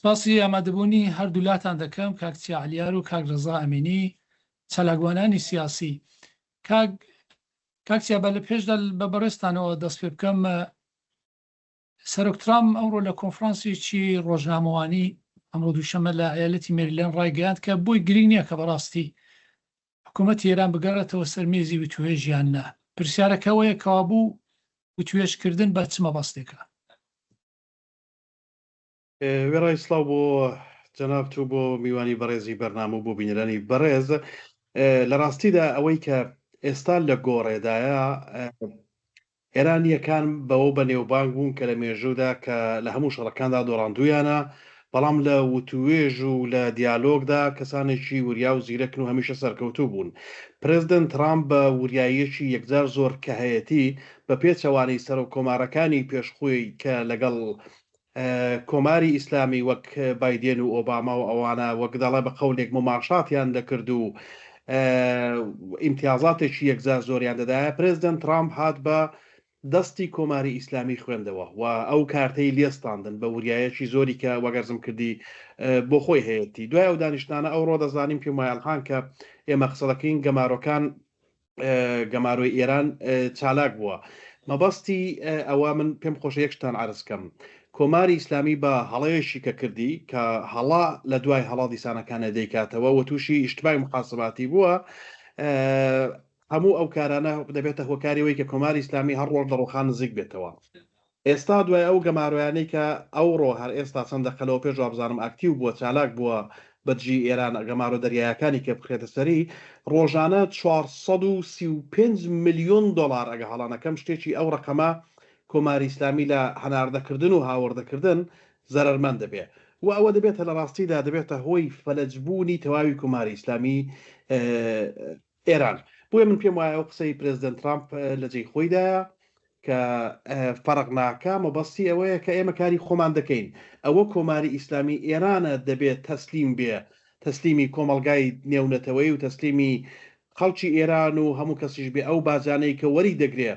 سپاسی ئامادەبوونی هەردوولاتان دەکەم کاک چیا عەلیار و کاک ڕەزا ئەمینی چالاکوانانی سیاسی. کاک کاک چیا با لە پێشدا بە بەڕێزتانەوە دەست پێ بکەم. سەرۆک ترامپ ئەمڕۆ لە کۆنفرانسێکی ڕۆژنامەوانی ئەمڕۆ دووشەممە لە ئەیالەتی مێریلەند ڕایگەیاند کە بۆی گرینگ نییە کە بەڕاستی حکوومەتی ئێران بگەڕێتەوە سەر مێزی وتووێژ یان نا. پرسیارەکە ئەوەیە کەوابوو وتووێژکردن بە چ مەبەستێکە؟ وێڕای سڵاو بۆ جەنابت و بۆ میوانی بەڕێزی بەرنامە و بۆ بینەرانی بەڕێز، لە ڕاستیدا ئەوەی کە ئێستا لە گۆڕێدایە ئێرانییەکان بەوە بەنێوبانگ بوون کە لە مێژوودا کە لە هەموو شەڕەکاندا دۆڕاندوویانە، بەڵام لە وتووێژ و لە دیالۆگدا کەسانێکی وریا و زیرەکن و هەمیشە سەرکەوتوو بوون. پرێزدنت ترامپ بە وریاییەکی یەکجار زۆر کە هەیەتی، بە پێچەوانەی سەرۆک کۆمارەکانی پێش خۆی کە لەگەڵ کۆماری ئیسلامی وەک بایدێن و ئۆباما و ئەوانە وەک دەڵێ بە قەولێک موماشاتیان دەکرد و ئیمتیازاتێکی یەکجار زۆریان دەدایە، پرێزدنت ترامپ هات بە دەستی کۆماری ئیسلامی خوێندەوە و ئەو کارتەی لێستاندن بە وریایەکی زۆری کە وەک ئەرزم کردی بۆ خۆی هەیەتی. دوای ئەو دانیشتنانە ئەوڕۆ دەزانین پێم وایە ئەلحان کە ئێمە قسە دەکەین گەمارۆکان گەمارۆی ئێران چالاک بووە. مەبەستی ئەوە من پێم خۆشە یەک شتان عەرز کەم. کۆماری ئیسلامی بە هەڵەیەکی کە کردی کە هەڵە لە دوای هەڵە دیسانەکانە دەیکاتەوە و تووشی ئیشتبای محاسباتی بووە هەموو ئەو کارانە دەبێتە هۆکاری ئەوەی کە کۆماری ئیسلامی هەر ڕۆژ لە ڕووخان نزیک بێتەوە. ئێستا دوای ئەو گەمارۆیانەی کە ئەوڕۆ هەر ئێستا چەند دەقە لەوە پێش وابزانم ئاکتیو بووە چالاک بووە بە دژی ئێران گەمارۆ دەریایەکانی کە بخرێتە سەری ڕۆژانە 435 ملیۆن دۆڵار ئەگە هەڵە نەکەم شتێکی ئەو ڕەقەمە کۆماری ئیسلامی لە هەناردەکردن و هاوردەکردن زەرەرمەند دەبێ و ئەوە دەبێتە لە ڕاستیدا دەبێتە هۆی فەلەجبوونی تەواوی کۆماری ئیسلامی ئێران. بۆیە من پێم وایە ئەو قسەی پرێزدێنت ترامپ لە جێی خۆیدایە کە فەرق ناکا، مەبەستی ئەوەیە کە ئێمە کاری خۆمان دەکەین، ئەوە کۆماری ئیسلامی ئێرانە دەبێ تەسلیم بێ، تەسلیمی کۆمەڵگای نێونەتەوەیی و تەسلیمی خەڵکی ئێران و هەموو کەسیش بێ ئەو باجانەی کە وەری دەگرێ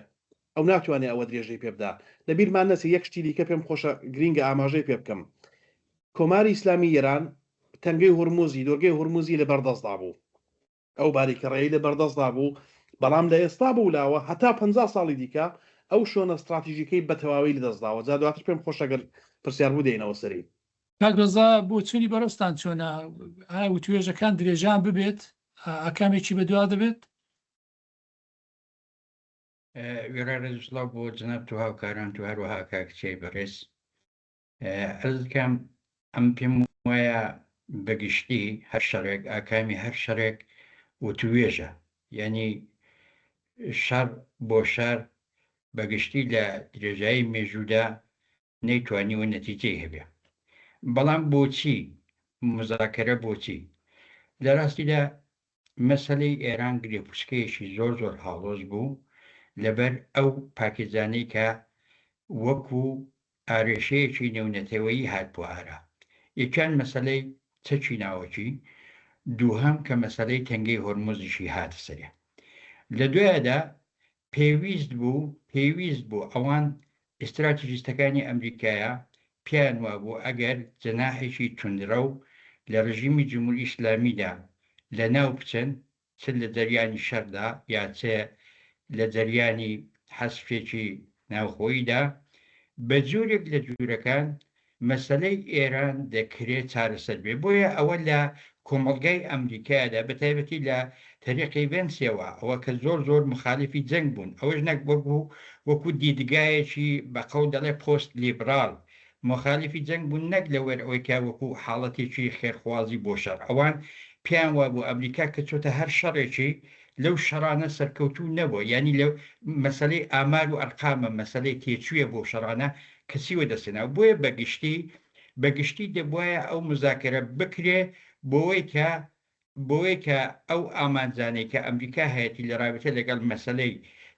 ئەو ناتوانێ ئەوە درێژەی پێ بدا. لە بیرمان نەچێ یەک شتی دیکە پێم خۆشە گرینگە ئاماژەی پێ بکەم. کۆماری ئیسلامی ئێران تەنگەی هورموزی، دۆرگەی هورموزی لە بەردەستدا بوو. ئەو باریکەڕێی لە بەردەستدا بوو، بەڵام لە ئێستا بەولاوە هەتا 50 ساڵی دیکە ئەو شوێنە ستراتیژیکەی بە تەواوی لەدەست داوە. جا دواتر پێم خۆشە گەر پرسیار بوو دێینەوە سەری. کاک ڕەزا بۆچوونی بەڕێزتان چۆنە؟ ئایا وتوێژەکان درێژان ببێت ئاکامێکی بەدوا دەبێت؟ وێڕای ڕێز و سڵاو بۆ جەنابت و هاوکارانت و هەروەها کاک چیای بەڕێز. عەرز بکەم ئەم پێم وایە بەگشتی هەر شەڕێک ئاکامی هەر شەڕێک وتوێژە یعنی شەڕ بۆ شەر بەگشتی لە درێژایی مێژوودا نەیتوانیوە نەتیجەی هەبێ بەڵام بۆچی مزاکەرە بۆچی لە ڕاستیدا مەسەلەی ئێران گرێپوچکەیەکی زۆر زۆر ئاڵۆز بوو لەبەر ئەو پاکێجانەی کە وەکو ئارێشەیەکی نێونەتەوەیی هاتبووە ئارا. یەکیان مەسەلەی چەکی ناوەکی، دووهەم کە مەسەلەی تەنگەی هۆرمۆزیشی هاتە سەرێ. لە دوایدا پێویست بوو پێویست بوو ئەوان ئیستراتیژیستەکانی ئەمریکایە پێیان وابوو ئەگەر جەناحێکی توندڕەو لە ڕژیمی جمهوری ئیسلامیدا لە ناو بچن چ لە جەریانی شەڕدا یا چ لە جەریانی حەزفێکی ناوخۆییدا، بە جورێک لە جورەکان مەسەلەی ئێران دەکرێ چارەسەر بێ. بۆیە ئەوە لە کۆمەڵگای ئەمریکایدا بە تایبەتی لە تەریقی ڤێنسیەوە ئەوە کە زۆر زۆر موخالیفی جەنگ بوون ئەوەش نەک وەکو وەکو دیدگایەکی بە قەول دەڵێ پۆست لیبڕاڵ موخالیفی جەنگ بوون نەک لەوەر ئەوەی کە وەکو حاڵەتێکی خێرخوازی بۆ شەڕ ئەوان پێیان وابوو ئەمریکا کە چۆتە هەر شەڕێکی لەو شەڕانە سەرکەوتوو نەبووە یانی لە مەسەلەی ئامار و ئەرقامە مەسەلەی تێچوویە بۆ شەڕانە کەسی وەدەستهێناوە بۆیە بەگشتی بەگشتی دەبوایە ئەو مزاکەرە بکرێ بۆوەی کە بۆوەی کە ئەو ئامانجانەی کە ئەمریکا هەیەتی لە رابتە لەگەڵ مەسەلەی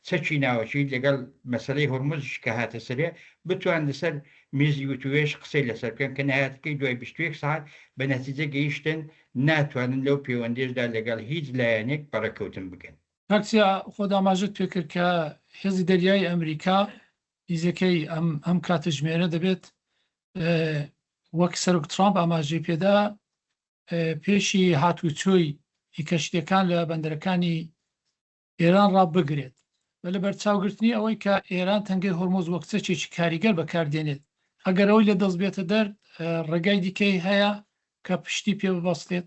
چەکی ناوەکی لەگەڵ مەسەلەی هۆرمۆزیش کە هاتە سەرێ بتوان لەسەر میزی وتوێژ قسەی لەسەر بکەن کە نهایەتەکەی دوای 21 سەعات بە نەتیجە گەیشتن ناتوانن لەو پێوەندیەشدا لەگەڵ هیچ لایەنێک بە ڕێککەوتن بگەن. کاک چیا خۆت ئاماژەت پێکرد کە هێزی دەریایی ئەمریکا نزیکەی ئەم ئەم کاتژمێرە دەبێت. وەک سەرۆک ترامپ ئاماژەی پێدا پێشی هاتوچۆی کەشتیەکان لە بەندەرەکانی ئێران ڕابگرێت. بە لەبەرچاوگرتنی ئەوەی کە ئێران تەنگەی هۆرمۆز وەک چەکێکی کاریگەر بەکاردێنێت، ئەگەر ئەوەی لەدەست بێتە دەر، ڕێگای دیکەی هەیە کە پشتی پێ ببەستێت؟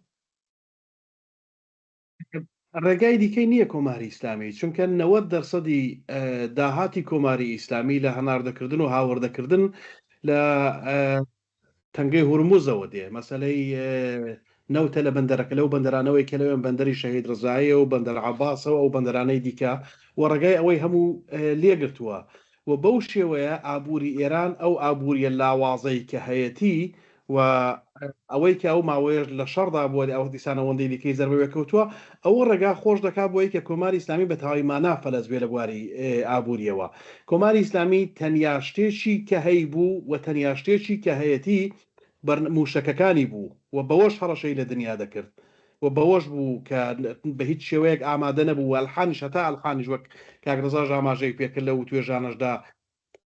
ڕێگای دیکەی نییە کۆماری ئیسلامی، چونکە 90 دەرسەدی داهاتی کۆماری ئیسلامی لە هەناردەکردن و هاوردەکردن لە تەنگەی هورمزەوە دێ، مەسەلەی نەوتە لە بەندەرەکە لەو بەندەرانەوەی کە لەوێن بەندەری شەهید ڕزایە و بەندەر عەباسە و ئەو بەندەرانەی دیکە و ڕێگای ئەوەی هەموو لێگرتووە و بەو شێوەیە ئابووری ئێران ئەو ئابووریە لاوازەی کە هەیەتی و ئەوەی کە ئەو ماوەیەش لە شەڕدا بووە ئەوە دیسان ئەوەندەی دیکەی زەربە وێکەوتووە ئەوە ڕێگا خۆش دەکات بۆی کە کۆماری ئیسلامی بە تەواوی مانا فەلەج بێ لە بواری ئابووریەوە. کۆماری ئیسلامی تەنیا شتێکی کە هەیبوو و تەنیا شتێکی کە هەیەتی بەر مووشەکەکانی بوو و بەوەش هەڕەشەی لە دنیا دەکرد و بەوەش بوو کە بە هیچ شێوەیەک ئامادە نەبوو و ئەلحانیش هەتا ئەلحانیش وەک کاک ڕەزاش ئاماژەی پێکرد لە وتوێژانەشدا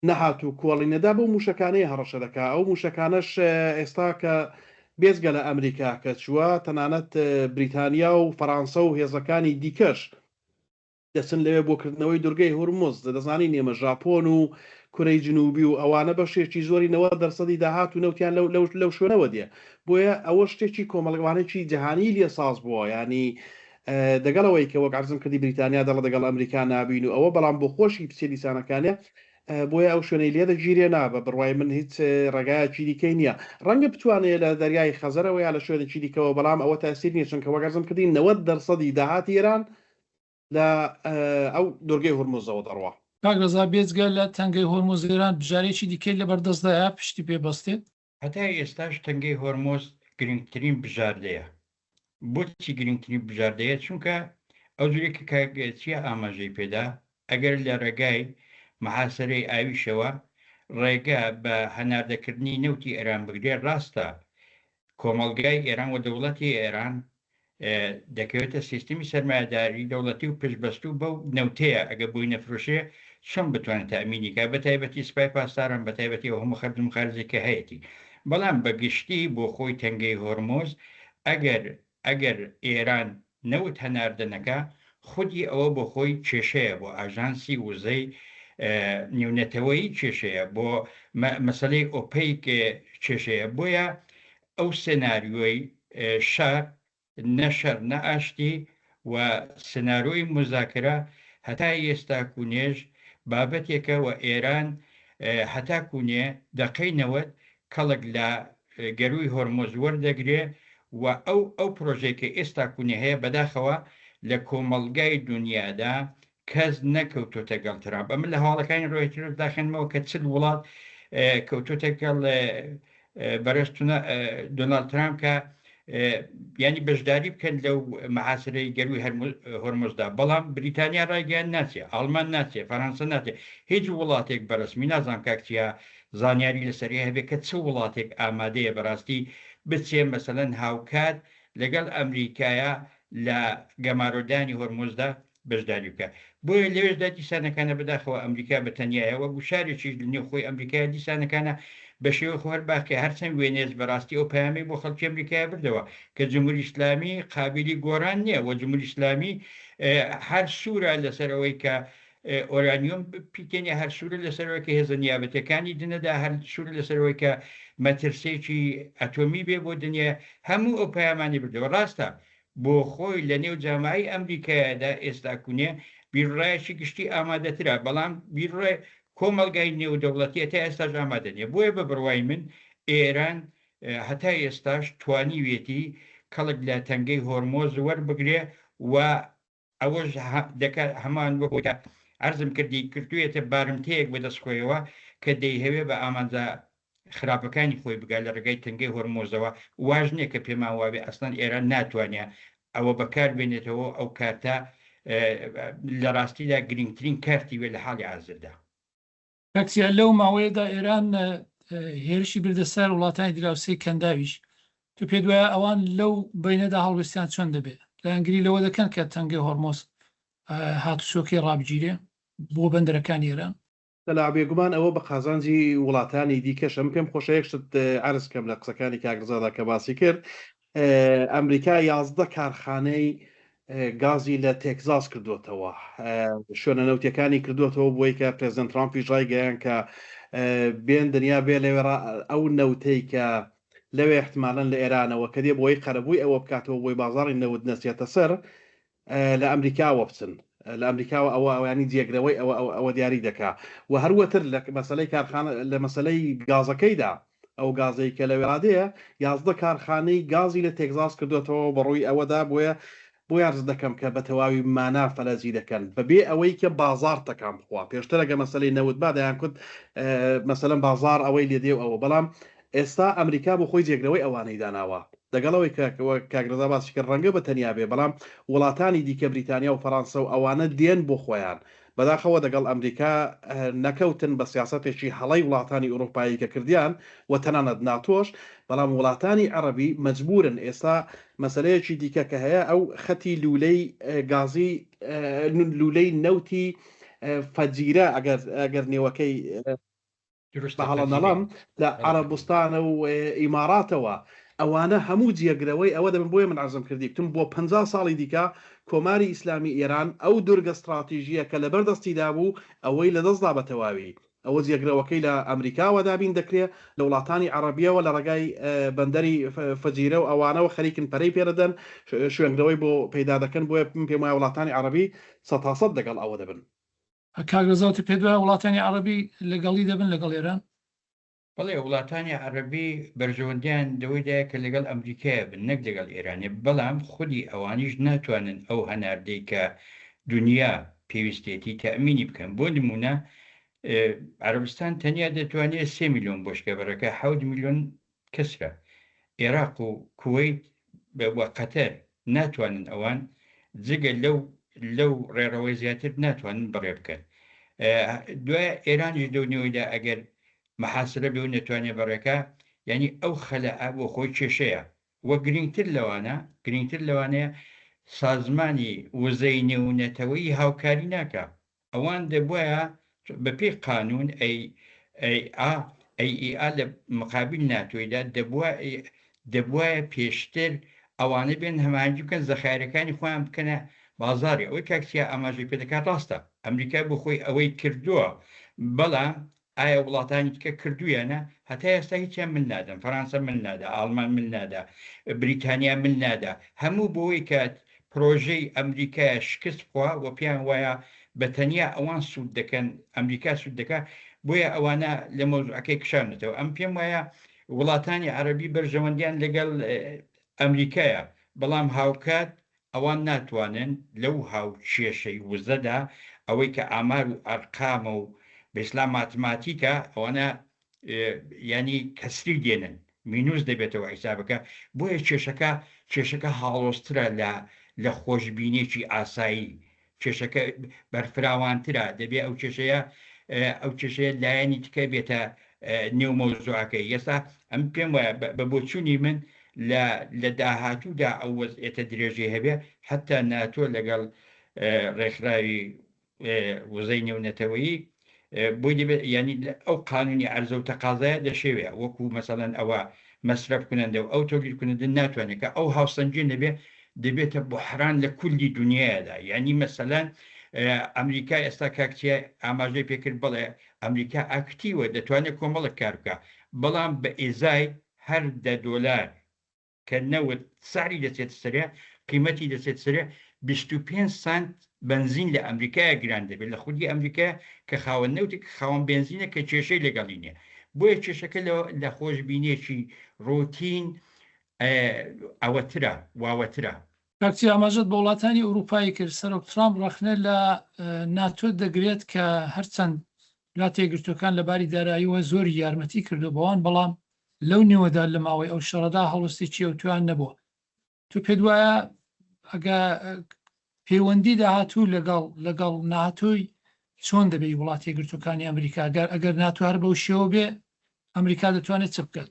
نەهات و کۆڵی نەدا بەو موشەکانەی هەڕەشە دەکا ئەو موشەکانەش ئێستا کە بێجگە لە ئەمریکا کە چووە تەنانەت بریتانیا و فەرانسە و هێزەکانی دیکەش دەچن لەوێ بۆ کردنەوەی دورگەی هورمز دەزانین ئێمە ژاپۆن و کورەی جنوبی و ئەوانە بەشێکی زۆری 90 دەرسەدی داهات و نەوتیان لەو لەو لەو شوێنەوە دێ بۆیە ئەوە شتێکی کۆمەڵگەوانێکی جیهانی لێ ساز بووە یانی دەگەڵ ئەوەی کە وەک عەرزم کردی بریتانیا دەڵێ دەگەڵ ئەمریکا نابین و ئەوە بەڵام بۆ خۆشی بچێ دیسانەکانێ بۆیە ئەو شوێنەی لێ دەگیرێ نا بە بڕوای من هیچ ڕێگایەکی دیکەی نییە ڕەنگە بتوانێ لە دەریای خەزەرەوە یا لە شوێنێکی دیکەوە بەڵام ئەوە تاسیر نییە چونکە وەک عەرزم کردی 90 دەرسەدی داهاتی ئێران لە ئەو دورگەی هورمزەوە دەڕوا. کاک ڕەزا بێجگە لە تەنگەی هۆرمز ئێران بژارەیەکی دیکەی لەبەردەستدایە پشتی پێ بەستێت؟ هەتا ئێستاش تەنگەی هۆرمۆز گرنگترین بژاردەیە. بۆچی گرنگترین بژاردەیە؟ چونکە ئەو جورەی کە کاک چیا ئاماژەی پێدا، ئەگەر لە ڕێگای محاسرەی ئاویشەوە ڕێگە بە هەناردەکردنی نەوتی ئێران بگرێت، ڕاستە کۆمەڵگای ئێران و دەوڵەتی ئێران دەکەوێتە سیستمی سەرمایەداری دەوڵەتی و پشتبەستوو بەو نەوتەیە، ئەگەر بۆی نەفرۆشێ چۆن بتوانێت تەئمینی کا، بەتایبەتی سپای پاسداران، بەتایبەتی ئەو هەموو خەرج و مخارجەی کە هەیەتی. بەڵام بە گشتی بۆ خۆی تەنگەی هۆرمۆز ئەگەر ئەگەر ئێران نەوت هەناردە نەکا، خودی ئەوە بۆ خۆی کێشەیە بۆ ئاژانسی وزەی نێونەتەوەیی کێشەیە، بۆ مەسەلەی ئۆپەیک کێشەیە، بۆیە ئەو سێناریۆی شەر، نە شەر نە ئاشتی، و سنارۆی موزاکرە هەتا ئێستا کوونێش بابەتێکە و ئێران هەتا کوونێ دەقەی 90 کەڵک لە گەرووی هۆرمۆز وەردەگرێ و ئەو ئەو پرۆژەی کە ئێستا کوونێ هەیە بەداخەوە لە کۆمەڵگای دونیادا کەس نەکەوتۆتە گەڵ ترامپ. ئەمن لە هەواڵەکانی ڕۆیترز داخێنمەوە کە 40 وڵات کەوتۆتە گەڵ بەڕێز دۆناڵد ترامپ کە ینی بەشداری بکەن لەو محاسرەی گەروی هۆرمۆزدا بەڵام بریتانیا ڕایگەیان ناچێ ئاڵمان ناچێ فەرەنسا ناچێ هیچ وڵاتێک بەرەسمی نازانم کاک چیا زانیاری لەسەری هەبێ کە چ وڵاتێک ئامادەیە بەڕاستی بچێ مەسەلەن هاوکات لەگەڵ ئەمریکایە لە گەمارۆدانی هۆرمۆزدا بەشداری بکا بۆیە لەوێشدا دیسانەکانە بەداخەوە ئەمریکا بە تەنیایە وە گوشارێکیش لە نێو خۆی ئەمریکایە دیسانەکانە بە شێوەی خۆ هەر باقیە هەرچەند وێنێز بەڕاستی ئەو پەیامەی بۆ خەڵکی ئەمریکایە بردەوە کە جمهوری ئیسلامی قابیلی گۆڕان نییە وە جمهوری ئیسلامی هەر سوورە لەسەر ئەوەی کە ئۆرانیۆم پیتێنێ هەر سوورە لەسەر ئەوەی کە هێزە نیابەتەکانی دنەدا هەر سوورە لەسەر ئەوەی کە مەترسێکی ئەتۆمی بێ بۆ دنیا هەموو ئەو پەیامانی بردەوە ڕاستە بۆ خۆی لە نێو جامعەی ئەمریکایەدا ئێستاکونێ بیروڕایەکی گشتی ئامادەترە، بەڵام بیروڕای کۆمەڵگای نێودەوڵەتی هەتا ئێستاش ئامادە نیە. بۆیە بە بڕوای من ئێران هەتا ئێستاش توانیویەتی کەڵک لە تەنگەی هۆرمۆز وەربگرێ و ئەوەش دەکات هەمان وەک کە عەرزم کردی کردوویەتە بارمتەیەک بەدەست خۆیەوە کە دەیهەوێ بە ئامانجە خراپەکانی خۆی بگات لە ڕێگای تەنگەی هۆرمۆزەوە، واش نییە کە پێمان وابێ ئەسڵەن ئێران ناتوانێ ئەوە بەکار بێنێتەوە، ئەو کارتە لە ڕاستیدا گرنگترین کارتی وێ لە حاڵی حازردا. کاک سیا لەو ماوەیەدا ئێران هێرشی بردە سەر وڵاتانی دراوسێی کەنداویش، تۆ پێت وایە ئەوان لەو بەینەدا هەڵوێستیان چۆن دەبێ؟ لایەنگری لەوە دەکەن کە تەنگەی هۆرمۆز هاتوچۆکەی ڕابگیرێ بۆ بەندەرەکانی ئێران؟ سەلاح، بێگومان ئەوە بە قازانجی وڵاتانی دیکەشە. من پێم خۆشە یەک شت عەرز کەم لە قسەکانی کاک ڕزادا کە باسی کرد. ئەمریکا 11 کارخانەی گازی لە تێکزاس کردوێتەوە، شوێنە نەوتیەکانی کردوێتەوە بۆی کە پرێزیدەنت ترامپیش ڕایگەیان کە بێن دنیا بێ لەوێ ئەو نەوتەی کە لەوێ احتمالەن لە ئێرانەوە کە دێ بۆی قەرەبووی ئەوە بکاتەوە بۆی بازاڕی نەوت نەچێتە سەر لە ئەمریکاوە بچن لە ئەمریکاوە ئەوە ئەوانی جێگرەوەی ئەوە ئەوە ئەوە دیاری دەکا و هەروەتر لە مەسەلەی کارخانە لە مەسەلەی گازەکەیدا ئەو گازەی کە لەوێ ڕادەیە 11 کارخانەی گازی لە تێکزاس کردوێتەوە بەڕووی ئەوەدا بۆیە بۆی عەرز دەکەم کە بە تەواوی مانا فەلەجی دەکەن بەبێ ئەوەی کە بازاڕ تەکان بخوا پێشتر ئەگە مەسەلەی نەوت با دەیانکوت مەسەلەن بازاڕ ئەوەی لێ دێ و ئەوە بەڵام ئێستا ئەمریکا بۆ خۆی جێگرەوەی ئەوانەی داناوە دەگەڵ ئەوەی کە وەک کاک ڕەزا باسی کرد ڕەنگە بە تەنیا بێ بەڵام وڵاتانی دیکە بریتانیا و فەرانسە و ئەوانە دێن بۆ خۆیان بەداخەوە دەگەڵ ئەمریکا نەکەوتن بە سیاسەتێکی هەڵەی وڵاتانی ئوروپایی کە کردیان و تەنانەت ناتۆش بەڵام وڵاتانی عەڕەبی مەجبوورن ئێستا مەسەلەیەکی دیکە کە هەیە ئەو خەتی لوولەی گازی لوولەی نەوتی فەجیرە ئەگەر ئەگەر نێوەکەی دروستە بە هەڵە فەجیرەیە نەڵێم لە بەڵێ فەجیرە. عەرەبستانە و ئیماراتەوە ئەوانە هەموو جێگرەوەی ئەوە دەبن بۆیە من عەرزم کردی کوتم بۆ 50 ساڵی دیکە کۆماری ئیسلامی ئێران ئەو دورگە ستڕاتیژییە کە لەبەر دەستی دابوو ئەوەی لەدەست دا بە تەواوی ئەوە جێگرەوەکەی لە ئەمریکاوە دابین دەکرێ لە وڵاتانی عەڕەبیەوە لە ڕێگای بەندەری فەجیرە و ئەوانەوە خەریکن پەرەی پێدەدەن شوێنگرەوەی بۆ پەیدا دەکەن بۆیە من پێم وایە وڵاتانی عەڕەبی سەتاسەد دەگەڵ ئەوە دەبن. کاک ڕەزا تۆ پێت وایە وڵاتانی عەڕەبی لەگەڵی دەبن لەگەڵ ئێران؟ بەڵێ وڵاتانی عەڕەبی بەرژەوەندیان لەوەیدایە کە لەگەڵ ئەمریکایە بن نەک لەگەڵ ئێرانێ بەڵام خودی ئەوانیش ناتوانن ئەو هەناردەی کە دونیا پێویستێتی تەئمینی بکەن بۆ نمونە عەرەبستان تەنیا دەتوانێت سێ میلیۆن بۆشکە بەرەکە حەوت میلیۆن کەسرە. ئێراق و کوەیت و قەتەر ناتوانن ئەوان جگە لەو لەو ڕێڕەوەی زیاتر ناتوانن بەڕێ بکەن. دوای ئێرانیش لەو نێوەیدا ئەگەر محاسرە بێ و نەتوانێ بەڕێکا یانی ئەو خەلەئە بۆ خۆی کێشەیە و گرینگتر لەوانە گرینگتر لەوانەیە سازمانی وزەی نێونەتەوەیی هاوکاری ناکا ئەوان دەبوایە بە پێی قانوون ئەی ئەی ئا ئەی ئی ئا لە مقابل ناتۆیدا دەبوا دەبوایە پێشتر ئەوانە بێن هەماهەنگی بکەن زەخایرەکانی خۆیان بکەنە بازاڕی ئەوەی کاک چیا ئاماژەی پێ دەکات ڕاستە ئەمریکا بۆ خۆی ئەوەی کردووە بەڵام ئایا وڵاتانی دیکە کردوویانە؟ هەتا ئێستا هیچیان مل نادەن، فەرانسە مل نادا، ئاڵمان مل نادا، بریتانیا مل نادا، هەموو بۆوەی کە پرۆژەی ئەمریکایە شکست بخوا و پێیان وایە بە تەنیا ئەوان سوود دەکەن، ئەمریکا سوود دەکا، بۆیە ئەوانە لە مەوزوعەکەی کشاونەتەوە. ئەم پێم وایە وڵاتانی عەرەبی بەرژەوەندیان لەگەڵ ئەمریکایە، بەڵام هاوکات ئەوان ناتوانن لەو هاوکێشەی وزەدا ئەوەی کە ئامار و ئەرقامە و بە ئیسلا ماتماتیکە ئەوانە یانی کەسری دێنن مینوس دەبێتەوە حیسابەکە بۆیە کێشەکە کێشەکە هاڵۆزترە لە لە خۆشبینێکی ئاسایی کێشەکە بەرفراوانترە دەبێ ئەو کێشەیە ئەو کێشەیە لایەنی تکە بێتە نێو مەوزوعەکەی ئێستا ئەم پێم وایە بە بۆچوونی من لە لە داهاتوودا ئەو وەزعێتە درێژەی هەبێ حتا ناتۆ لەگەڵ ڕێکخراوی وزەی نێونەتەوەیی بۆی دەبێت ینی ئەو قانونی عەرزە و تەقازایە دەشێوێ وەکو مەسەلەن ئەوە مەسرەف کنەندە و ئەو تۆلید کنەندە ناتوانێت کە ئەو هاوسەنگی نەبێ دەبێتە بحران لە کولی دنیادا یعنی مەسەلەن ئەمریکا ئێستا کاک چیا ئاماژەی پێکرد بڵێ ئەمریکا ئاکتیوە دەتوانێت کۆمەڵک کار بکە بەڵام بە ئێزای هەر دە دۆلار کە نەوت سعری دەچێتە سەرێ، قیمەتی دەچێتە سەرێ، 25 سانت بەنزین لە ئەمریکایە گران دەبێت، لە خودی ئەمریکایە کە خاوەن نەوتە کە خاوەن بێنزینە کە کێشەی لەگەڵی نییە. بۆیە کێشەکە لە خۆشبینێکی ڕۆتین ئەوەترە، واوەترە. کاک چیا ئاماژەت بە وڵاتانی ئورووپایی کرد، سەرۆک ترامپ ڕەخنە لە ناتۆ دەگرێت کە هەرچەند وڵاتە یەکگرتووەکان لە باری داراییەوە زۆری یارمەتی کردووە بەوان، بەڵام لەو نێوەدا لە ماوەی ئەو شەڕەدا هەڵوێستێکی ئەوتۆیان نەبووە. تۆ پێت وایە ئەگە پەیوەندی داهاتوو لەگەڵ لەگەڵ ناتۆی چۆن دەبێت وڵاتی یەکگرتووەکانی ئەمریکا گەر ئەگەر ناتۆ هەر بەو شێوە بێ ئەمریکا دەتوانێت چ بکات؟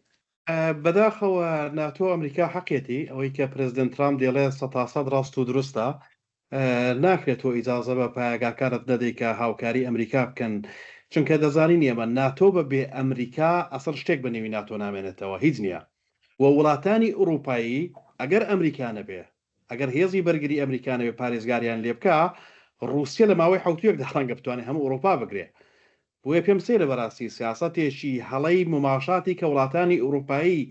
بەداخەوە ناتۆ ئەمریکا حەقیەتی ئەوەی کە پرێزیدێنت ترامپ دەیڵێ سەتاسەد ڕاست و دروستە ناکرێت تۆ ئیجازە بە پایەگاکانت نەدەی کە هاوکاری ئەمریکا بکەن. چونکە دەزانین ئێمە ناتۆ بە بێ ئەمریکا ئەسڵ شتێک بە نێوی ناتۆ نامێنێتەوە هیچ نییە و وڵاتانی ئوڕووپایی ئەگەر ئەمریکا نەبێ ئەگەر هێزی بەرگری ئەمریکا نەبێ پارێزگاریان لێ بکا ڕووسیە لە ماوەی حەوتوویەکدا ڕەنگە بتوانێ هەموو ئوڕووپا بگرێ بۆیە پێم سەیرە بەراستی سیاسەتێکی هەڵەی موماشاتی کە وڵاتانی ئوڕووپایی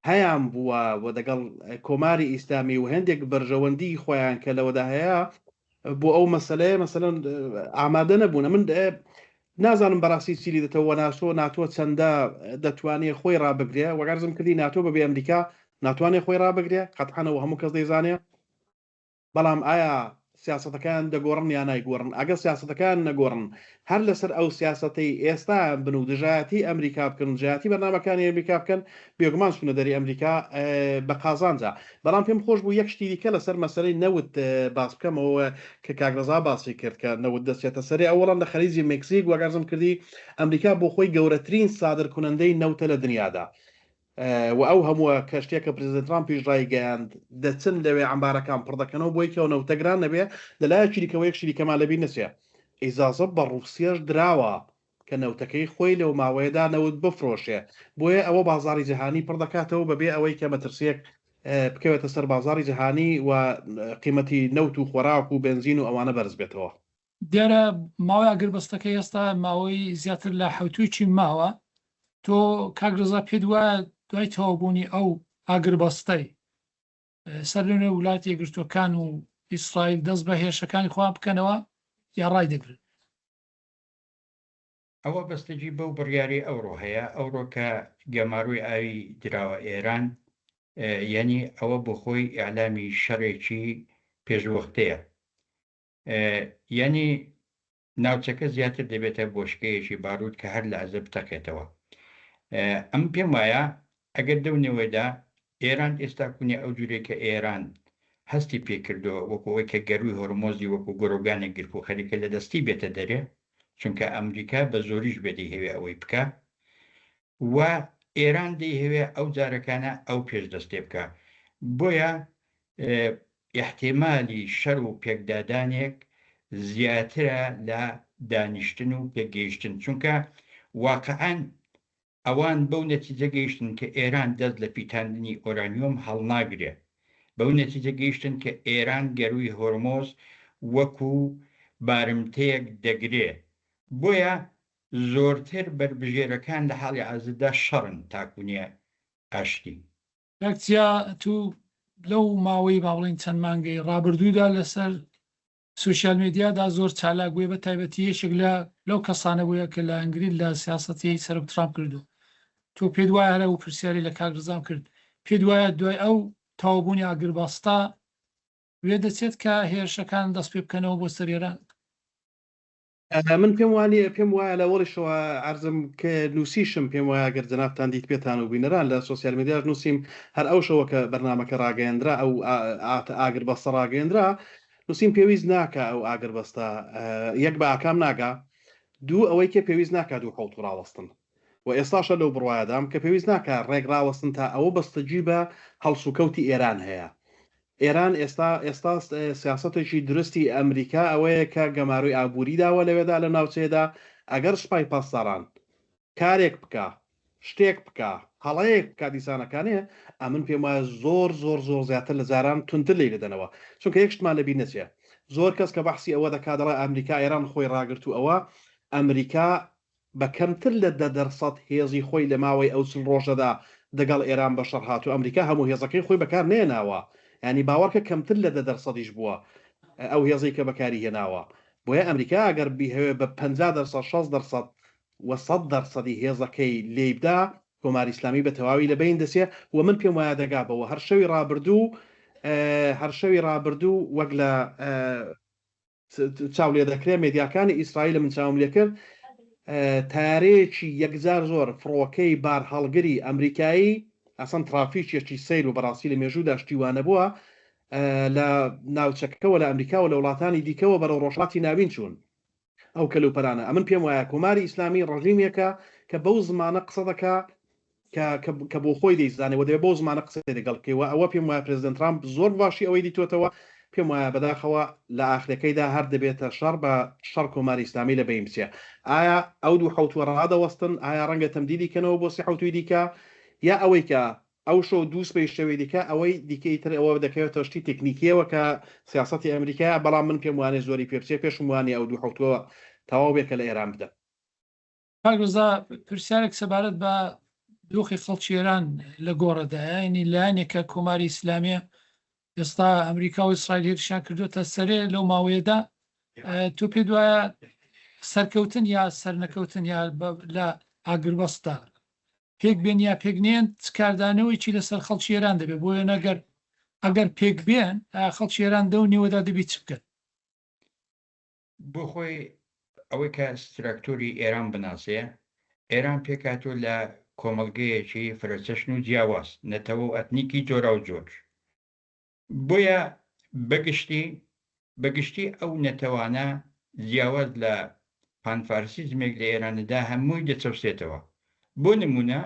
هەیان بووە و دەگەڵ کۆماری ئیسلامی و هێندێک بەرژەوەندی خۆیان کە لەوەدا هەیە بۆ ئەو مەسەلەیە مەسەلەن ئامادە نەبوون من نازانم بەڕاستی چی لی دەتەوە ناسۆ ناتۆ چەندە دەتوانێ خۆی ڕابگرێ وەگەرزم کردی ناتۆ بەبێ ئەمریکا ناتوانێ خۆی ڕابگرێ قەتعەنەوە هەموو کەس دەیزانێ بەڵام ئایا سیاسەتەکان دەگۆڕن یا نایگۆڕن؟ ئەگەر سیاسەتەکان نەگۆڕن، هەر لەسەر ئەو سیاسەتەی ئێستایان بن و دژایەتی ئەمریکا بکەن و دژایەتی بەرنامەکانی ئەمریکا بکەن، بێگومان چوونە دەری ئەمریکا بە قازانجە. بەڵام پێم خۆش بوو یەک شتی دیکە لەسەر مەسەلەی نەوت باس بکەمەوە کە کاک ڕەزا باسی کرد کە نەوت دەچێتە سەرێ. ئەوەڵەن لە خەلیجی مەکزیک وەک عەرزم کردی ئەمریکا بۆ خۆی گەورەترین سادرکونەندەی نەوتە لە دنیادا. و ئەو هەمووە کەشتیە کە پرزیدنت ترامپیش ڕایگەیاند دەچن لەوێ عەمبارەکان پڕ دەکەنەوە بۆی کە نەوتە گران نەبێ، لە لایەکی دیکەوە یەک شتی دیکەمان لەبیر نەچێ ئیجازە بە ڕووسیەش دراوە کە نەوتەکەی خۆی لەو ماوەیەدا نەوت بفرۆشێ، بۆیە ئەوە بازاڕی جەهانی پڕ دەکاتەوە بەبێ ئەوەی کە مەترسیەک بکەوێتە سەر بازاڕی جەهانی و قیمەتی نەوت و خۆراک و بەنزین و ئەوانە بەرز بێتەوە. دیارە ماوەی ئاگربەستەکە ئێستا ماوەی زیاتر لە حەوتوویەکی ماوە، تۆ کاک ڕەزا پێت وایە دوای تەواوبوونی ئەو ئاگربەستەی سەرلەنوێ وڵاتە یەکگرتووەکان و ئیسرائیل دەست بە هێرشەکانی خۆیان بکەنەوە یا ڕایدەگرن؟ ئەوە بەستەگی بەو بڕیارەی ئەوڕۆ هەیە، ئەوڕۆ کە گەمارۆی ئاوی دراوە ئێران، یەنی ئەوە بۆ خۆی ئیعلامی شەڕێکی پێشوەختەیە. یانی ناوچەکە زیاتر دەبێتە بۆشکەیەکی باروت کە هەر لەعزە بتەقێتەوە. ئەم پێم وایە ئەگەر دەو نێوەدا ئێران ئێستا کونێ ئەو جورێک کە ئێران هەستی پێکردووە وەکو ئەوەی کە گەرووی هۆرمۆزی وەکو گۆرۆگانێک گرت و خەریکە لە دەستی بێتە دەرێ چونکە ئەمریکا بە زۆریش بێ دەیهەوێ ئەوەی بکا و ئێران دەیهەوێ ئەو جارەکانە ئەو پێش دەستێ بکا بۆیە ئیحتیمالی شەر و پێکدادانێک زیاترە لە دانیشتن و پێکگەیشتن چونکە واقعەن ئەوان بەو نەتیجە گەیشتن کە ئێران دەست لە پیتاندنی ئۆرانیۆم هەڵناگرێ بەو نەتیجە گەیشتن کە ئێران گەرووی هۆرمۆز وەکو بارمتەیەک دەگرێ بۆیە زۆرتر بەربژێرەکان لە حاڵی حازردا شەڕن تاکو نیە ئاشتی. کاک چیا تو لەو ماوەی با بڵێین چەند مانگەی ڕابردوودا لەسەر سۆشیال میدیادا زۆر چالاک بووی بە تایبەتی یەکێک لە لەو کەسانە بووە کە لایەنگری لە سیاسەتی سەرۆک ترامپ کردو تۆ پێت وایە هەر ئەو پرسیاری لە کاک ڕزام کرد پێت وایە دوای ئەو تەواوبوونی ئاگربەستە وێدەچێت کە هێرشەکان دەست پێ بکەنەوە بۆ سەر ئێران؟ من پێم وانیە پێم وایە لە وەڵیشەوە عەرزم کە نووسیشم پێم وایە گەر جەنابتان دیتبێتان و بینەران لە سۆسیال میدیاش نووسیم هەر ئەو شەوە کە بەرنامەکە ڕاگەیەندرا ئەو ئاگربەستە ڕاگەیەندرا نووسیم پێویست ناکا ئەو ئاگربەستە یەک بە ئاکام ناگا دوو ئەوەی کە پێویست ناکا دوو حەوتوو ڕاوەستن و ئێستاشە لەو بڕوایەدام کە پێویست ناکا ڕێک ڕاوەستن تا ئەوە بەستەگی بە هەڵسوکەوتی ئێران هەیە ئێران ئێستا ئێستا سیاسەتێکی دروستی ئەمریکا ئەوەیە کە گەمارۆی ئابووری داوە لەوێدا لە ناوچەیەدا ئەگەر سوپای پاسداران کارێک بکا شتێک بکا هەڵەیەک بکا دیسانەکانێ ئەمن پێم وایە زۆر زۆر زۆر زیاتر لە جاران توندتر لێی دەدەنەوە چونکە یەک شتمان لەبیر نەچێ زۆر کەس کە بەحسی ئەوە دەکا دەڵێ ئەمریکا ئێران خۆی ڕاگرت و ئەوە ئەمریکا بە کەمتر لە 10% هێزی خۆی لە ماوەی ئەو 40 ڕۆژەدا دەگەڵ ئێران بە شەڕ هات و ئەمریکا هەموو هێزەکەی خۆی بەکار نەیەناوە یانی باوەڕکە کەمتر لە دە دەرسەدیش بووە ئەو هێزەی کە بەکاری هێناوە بۆیە ئەمریکا ئەگەر بیهەوێ بە 50 دەرسەد 60 دەرسەد و سەد دەرسەدی هێزەکەی لێی بدا کۆماری ئیسلامی بە تەواوی لە بەین دەچێ و من پێم وایە دەگا بەوە هەر شەوی ڕابردوو هەر شەوی ڕابردوو وەک لە چاو لێ دەکرێ مێدیاکانی ئیسرائیل من چاوم لێ کرد تارەیەکی یەکجار زۆر فڕۆکەی بارهەڵگری ئەمریکایی ئەسەن ترافیکێکی سەیر و بەڕاستی لە مێژوودا شتی وا نەبووە لە ناوچەکەوە لە ئەمریکاوە لە وڵاتانی دیکەوە بەرەو ڕۆژهەڵاتی ناوین چوون ئەو کەلوپەلانە ئەمن پێم وایە کۆماری ئیسلامی ڕژیمێکە کە بەو زمانە قسە دەکا کە کە بۆ خۆی دەیزانێ و دەبێ بەو زمانە قسەی لەگەڵ بکەی و ئەوە پێم وایە پرێزیدەنت ترامپ زۆر باشی ئەوەی دیتۆتەوە. پێم وایە بەداخەوە لە ئاخرەکەیدا هەر دەبێتە شەڕ بە شەڕ کۆماری ئیسلامی لە بەین بچێ. ئایا ئەو دوو حەوتووە ڕادەوەستن؟ ئایا ڕەنگە تەمدیدی کەنەوە بۆ سێ حەوتووی دیکە؟ یا ئەوەی کە ئەو شەو دوو سبەی شەوی دیکە ئەوەی دیکە ئیتر ئەوە دەکەوێتە شتی تەکنیکیەوە کە سیاسەتی ئەمریکایە بەڵام من پێم وانیە زۆری پێ بچێ پێشم وانیە ئەو دوو حەوتووە تەواو بێ کە لە ئێران بدەن. کاک ڕەزا پرسیارێک سەبارەت بە دۆخی خەڵکی ئێران لە گۆڕەدایە یعنی لایەنێکە کۆماری ئیسلامیە ئێستا ئەمریکا و ئیسرائیل هێرشیان کردوتە سەرێ لەو ماوەیەدا تۆ پێ دوایە سەرکەوتن یا سەرنەکەوتن یا لە ئاگربەستدا پێک بێن یا پێک نێن چ کاردانەوەیکی لەسەر خەڵکی ئێران دەبێت بۆیە نەگەر ئەگەر پێک بێن خەڵکی ئێران دەو نێوەدا دەبی چ بکەن؟ بۆ خۆی ئەوەی کە ستراکتۆری ئێران بناسێ، ئێران پێکهاتووە لە کۆمەڵگەیەکی فرەچەشن و جیاواز، نەتەوە و ئەتنیکی جۆراوجۆر. بۆیە بەگشتی بەگشتی ئەو نەتەوانە جیاواز لە پانفارسیزمێک لە ئێراندا هەمووی دەچەوسێتەوە. بۆ نموونە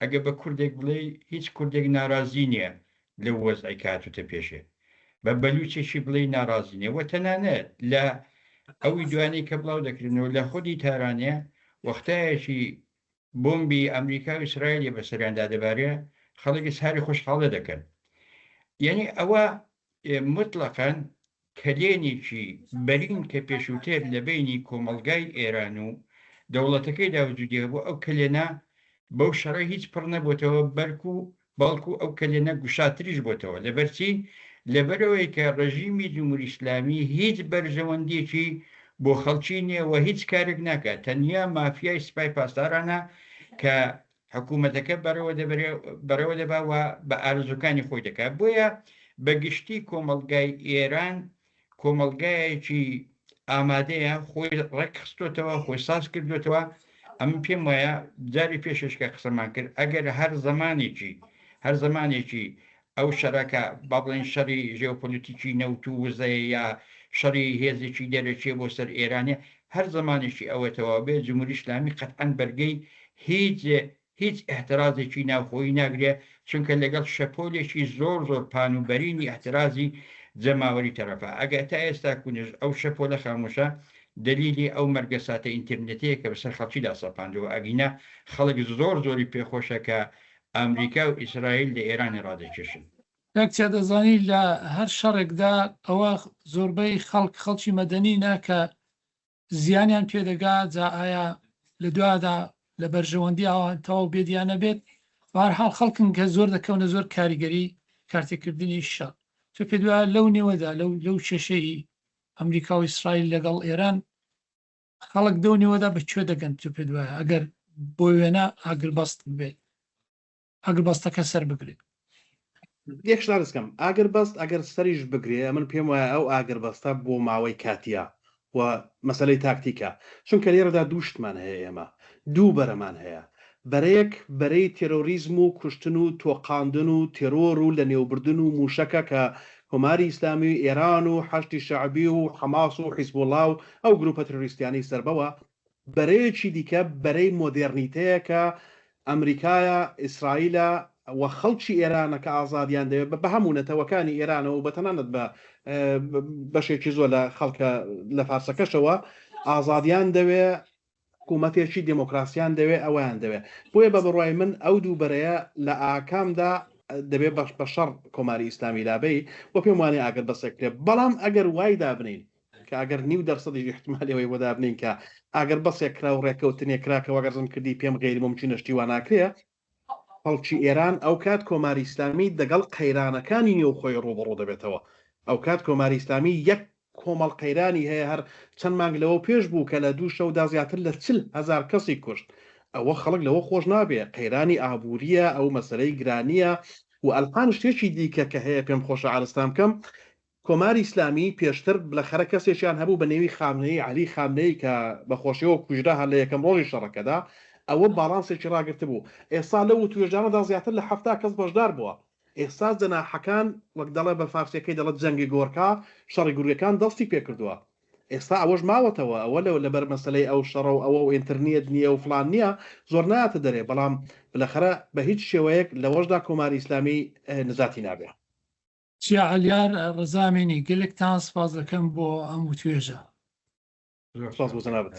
ئەگەر بە کوردێک بڵێی هیچ کوردێک ناڕازی نییە لەو وەزعەی کە هاتووتە پێشێ. بە بەلووچێکی بڵێی ناڕازی نییە و تەنانەت لە ئەو ویدیۆیانەی کە بڵاو دەکرێنەوە لە خودی تارانێ وەختایەکی بۆمبی ئەمریکا و ئیسرائیلی بەسەریاندا دەبارێ خەڵک ئیسهاری خۆشحاڵێ دەکەن. یعنی ئەوە موتڵەقەن کەلێنێکی بەرین کە پێشووتر لە بەینی کۆمەڵگای ئێران و دەوڵەتەکەیدا وجودی هەبوو، ئەو کەلێنە بەو شەڕە هیچ پڕ نەبۆتەوە، بەرکو بەڵکو ئەو کەلێنە گوشاتریش بۆتەوە. لەبەرچی؟ لەبەرئەوەی کە ڕێژیمی جمهوری ئیسلامی هیچ بەرژەوەندیەکی بۆ خەڵکی نیە و هیچ کارێک ناکات، تەنیا مافیای سپای پاسدارانە کە حکوومەتەکە بەڕێوە دەبەرێ بەڕێوە دەبا و بە ئارەزووکانی خۆی دەکا. بۆیە بە گشتی کۆمەڵگای ئێران کۆمەڵگایەکی ئامادەیە، خۆی ڕێک خستۆتەوە، خۆی ساز کردوێتەوە. ئەمن پێم وایە جاری پێشش کە قسەمان کرد، ئەگەر هەر زەمانێکی هەر زەمانێکی ئەو شەڕە کە با بڵێین شەڕی ژێۆپۆلیتیکی نەوت و وزەیە یا شەڕی هێزێکی دەرەکیە بۆ سەر ئێرانێ، هەر زەمانێکی ئەوە تەواو بێ جمهوری ئیسلامی قەتعەن بەرگەی هیچ هیچ ئیعترازێکی ناوخۆیی ناگرێ، چونکە لەگەڵ شەپۆلێکی زۆر زۆر پان و بەرینی ئیعترازی جەماوەری تەرەفە. ئەگەر تا ئێستا کونش ئەو شەپۆلە خاموشە دەلیلی ئەو مەرگەساتە ئینترنێتەیە کە بەسەر خەڵکیدا سەپاندووە، ئەگینا خەڵک زۆر زۆری پێخۆشە کە ئامریکا و ئیسرائیل لە ئێرانی ڕادەکێشن. کاک چیا دەزانی لە هەر شەڕێکدا ئەوە زۆربەی خەڵک خەڵکی مەدەنینە کە زیانیان پێدەگا جا ئایا لە دوادا لە بەرژەوەندی ئەوان تەواو بێت یا نەبێت بەهەرحاڵ خەڵکن کە زۆر دەکەونە زۆر کاریگەری کارتێکردنی شەڕ تۆ پێت وایە لەو نێوەدا لەو لەو کێشەی ئەمریکا و ئیسرائیل لەگەڵ ئێران خەڵک دەو نێوەدا بە کوێ دەگەن تۆ پێت وایە ئەگەر بۆ وێنە ئاگربەست بێت ئاگربەستەکە سەر بگرێت؟ یەک شت عەرز کەم ئاگربەست ئەگەر سەریش بگرێ ئەمن پێم وایە ئەو ئاگربەستە بۆ ماوەی کاتیە و مەسەلەی تاکتیکە چونکە لێرەدا دوو شتمان هەیە ئێمە دوو بەرەمان هەیە بەرەیەک بەرەی تێرۆریزم و کوشتن و تۆقاندن و تێرۆر و لەنێوبردن و مووشەکە کە کۆماری ئیسلامی و ئێران و حەشدی شەعبی و حەماس و حیزبوڵا و ئەو گرووپە تێرۆریستیانەی سەربەوە، بەرەیەکی دیکە بەرەی مۆدێرنیتەیە کە ئەمریکایە، ئیسرائیلە و خەڵکی ئێرانە کە ئازادیان دەوێت بە هەموو نەتەوەکانی ئێرانەوە و بە تەنانەت بە بەشێکی زۆر لە خەڵکە لە فارسەکەشەوە ئازادیان دەوێ، حکوومەتێکی دێمۆکراسیان دەوێ، ئەوەیان دەوێ. بۆیە بە بڕوای من ئەو دوو بەرەیە لە ئاکامدا دەبێ بە شەڕ کۆماری ئیسلامی لابەی و پێم وانیە ئاگربەسێک بکرێ. بەڵام ئەگەر وای دابنێین کە ئەگەر نیو دەرسەدیش ئیحتیمالی ئەوەی بۆ دابنێین کە ئاگربەسێک کرا و ڕێککەوتنێک کرا کە وەک عەرزم کردی پێم غەیری مومکینە شتی وا ناکرێ، خەڵکی ئێران ئەوکات کۆماری ئیسلامی دەگەڵ قەیرانەکانی نێوخۆی ڕووبەڕوو دەبێتەوە. ئەوکات کۆماری ئیسلامی یەک کۆمەڵ قەیرانی هەیە هەر چەند مانگ لەوە پێش بوو کە لە دوو شەودا زیاتر لە 40 هەزار کەسی کوشت. ئەوە خەڵک لەوە خۆش نابێ. قەیرانی ئابوورییە، ئەو مەسەلەی گرانییە و ئەلقان شتێکی دیکە کە هەیە پێم خۆشە عەرزتان بکەم کۆماری ئیسلامی پێشتر بلەخەرە کەسێکیان هەبوو بە نێوی خامنەیی، عەلی خامنەیی کە بە خۆشیەوە کوژرا هەر لە یەکەم ڕۆژی شەڕەکەدا، ئەوە باڵانسێکی ڕاگرتبوو. ئێستا لەو وتوێژانەدا زیاتر لە 70 کەس بەشدار بووە. ئێستا جەناحەکان وەک دەڵێ بە فارسیەکەی دەڵێت جەنگی گۆرکا، شەڕی گورگەکان دەستی پێکردووە. ئێستا ئەوەش ماوەتەوە، ئەوە لە لەبەر مەسەلەی ئەو شەڕە و ئەوە و ئینترنیت نییە و فڵان نییە زۆر نایەتە دەرێ، بەڵام بلەخەرە بە هیچ شێوەیەک لەوەشدا کۆماری ئیسلامی نەجاتی نابێ. چیا عەلیار، ڕەزا ئەمینی گەلێکتان سپاس دەکەم بۆ ئەم وتوێژە. سپاس بۆ جەنابت.